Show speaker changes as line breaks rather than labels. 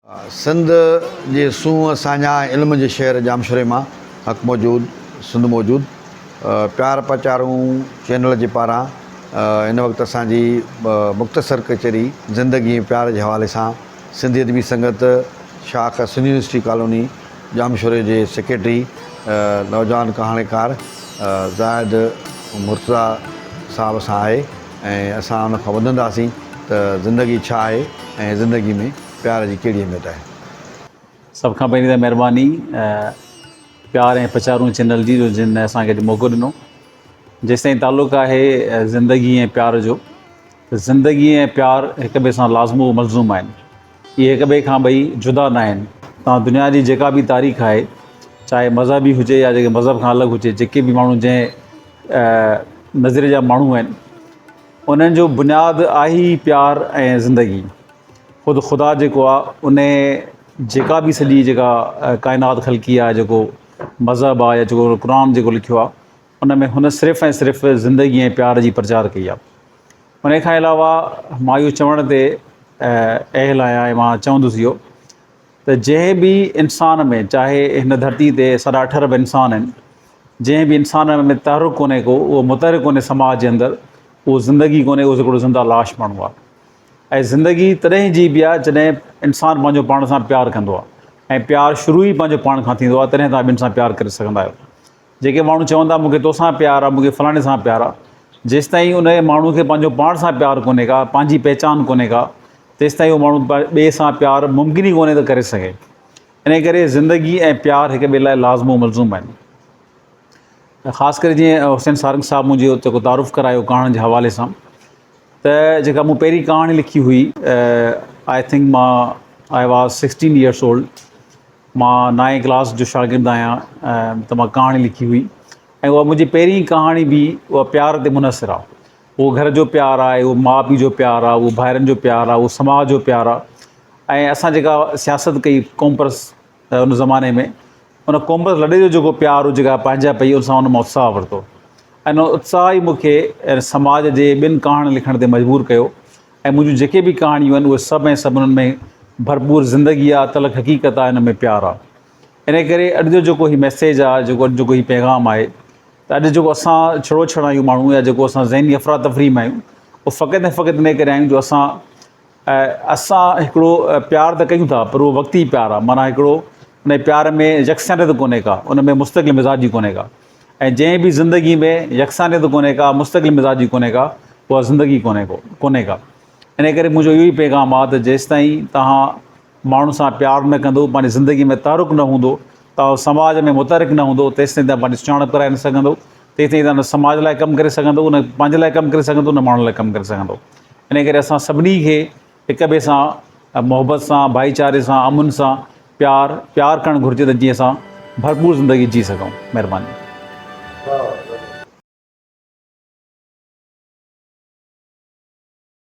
سنڌ جي سونهن ساڃاهه ۽ علم جي شهر ڄامشوري مان حق موجود سنڌ موجود پيار پچارون چينل جي پاران هن وقت اسان جي مختصر ڪچهري زندگي ۽ پيار جي حوالي سان سنڌي ادبي سنگت شاخ سنڌ يونيورسٽي ڪالوني ڄامشوري جي سيڪريٽري نوجوان ڪهاڻيڪار زاهد مرتضيٰ صاحب سان آهي ۽ اسان ان کان ٻڌنداسين ته زندگي ڇا آهي ۽ زندگي ۾ پيار جي ڪهڙي اهميت آهي.
سڀ کان پهرين ته مهرباني پيار ۽ پچارون چينل جي جو جن اسان کي اڄ موقعو ڏنو. جيستائين تعلق آهي زندگي ۽ پيار جو ته زندگي ۽ پيار هڪ ٻئي سان لازمو ملزوم آهن. اهي هڪ ٻئي کان ٻئي جدا ناهن. تان دنيا جي جيڪا به تاريخ آهي چاهي مذهبي هجي يا جيڪي مذهب کان الڳ هجي جيڪي به ماڻهو جنهن نظريي جا ماڻهو آهن انهن جو بنياد آهي ئي پيار ۽ زندگي. خود خدا جيڪو آ ان جيڪا به سڄي جيڪا ڪائنات خلقي آ جيڪو مذهب آ يا جيڪو قرآن جيڪو لکيو آ ان ۾ هن صرف ۽ صرف زندگي ۽ پيار جي پرچار ڪئي آ ان کان علاوه مان اهو چوڻ تي اهل آهيان ۽ مان چوندس اهو ته جنهن به انسان ۾ چاهي هن ڌرتي تي ساڍا اٺ ارب انسان آهن جنهن به انسان ۾ تحرڪ ڪونهي ڪو اهو متحرڪ ڪونهي سماج جي اندر اهو زندگي ڪونهي اهو هڪڙو زنده لاش ماڻهو آهي ۽ زندگي تڏهن جيبي آهي جڏهن انسان پنهنجو پاڻ سان پيار ڪندو آهي ۽ پيار شروع ئي پنهنجو پاڻ کان ٿيندو آهي تڏهن توهان ٻين سان پيار ڪري سگهندا آهيو جيڪي ماڻهو چون ٿا مون کي توسان پيار آ، مون کي فلاڻي سان پيار آ، جيستائين ان ماڻهو کي پنهنجو پاڻ سان پيار ڪونهي ڪا، پنهنجي پهچان ڪونهي ڪا، تيستائين اهو ماڻهو ٻئي سان پيار ممڪن ئي ڪونهي ته ڪري سگهي. انهيء ڪري زندگي ۽ پيار هڪ ٻئي لاء لازم و ملزوم آهن. خاص ڪري جيئن حسين سارنگ صاحب منهنجو جيڪو تعارف ڪرايو ڪهاڻين جي حوالي سان ته جيڪا مون پهرين ڪهاڻي لکي هئي I think مان I was sixteen years old مان نائين ڪلاس جو شاگرد آهيان ته مان ڪهاڻي لکي هئي ۽ اها منهنجي پهرين ڪهاڻي به اها پيار تي منحصر آهي اهو گهر جو پيار آهي اهو ماء پيء جو پيار آهي اهو ڀائرن جو پيار آهي اهو سماج جو پيار آهي ۽ اسان جيڪا سياست ڪئي قومپرست ان زماني ۾ ان قومپرست لڏي جو جيڪو پيار هو جيڪا پنهنجا پئي ان سان ان مان اتساهه ورتو ۽ ان اتساهه ئي مون کي سماج جي ٻين ڪهاڻين لکڻ تي مجبور ڪيو ۽ منهنجون جيڪي به ڪهاڻيون آهن اهي سڀ ۽ سڀ انهن ۾ ڀرپور زندگي آ، تلخ حقيقت آ، ان ۾ پيار آ. انهي ڪري اڄ جو جيڪو هي ميسيج آ، جيڪو اڄ جيڪو هي پيغام آهي ته اڄ جيڪو اسان ڇڙوڇڙ آهيون ماڻهو يا جيڪو اسان ذهني افراتفري ۾ آهيون اهو فقط ۽ فقط انهي ڪري آهيون جو اسان اسان هڪڙو پيار ته ڪيون ٿا پر اهو وقتي پيار آ معنيٰ هڪڙو انهي پيار ۾ يڪسانيت ڪونهي ڪا، ان ۾ مستقل مزاجي ڪونهي ڪا. ۽ جنهن به زندگي ۾ يڪسانيت ڪونهي ڪا، مستقل مزاجي ڪونهي ڪا، اها زندگي ڪونهي ڪو ڪونهي ڪا. انهيء ڪري منهنجو اهو ئي پيغام آهي ته جيستائين توهان ماڻهن سان پيار نه ڪندو، پنهنجي زندگي ۾ تحرڪ نه هوندو، توهان سماج ۾ متحرڪ نه هوندو، تيستائين توهان پنهنجي سڃاڻپ ڪرائي نه سگهندو، تيستائين توهان نه سماج لاء ڪم ڪري سگهندو، نه پنهنجي لاء ڪم ڪري سگهندو، نه ماڻهن لاء ڪم ڪري سگهندو. انهيء ڪري اسان سڀني کي هڪ ٻئي سان محبت سان، ڀائيچاري سان، امن سان پيار پيار ڪرڻ گهرجي ته جيئن اسان ڀرپور زندگي جي سگهون. مهرباني.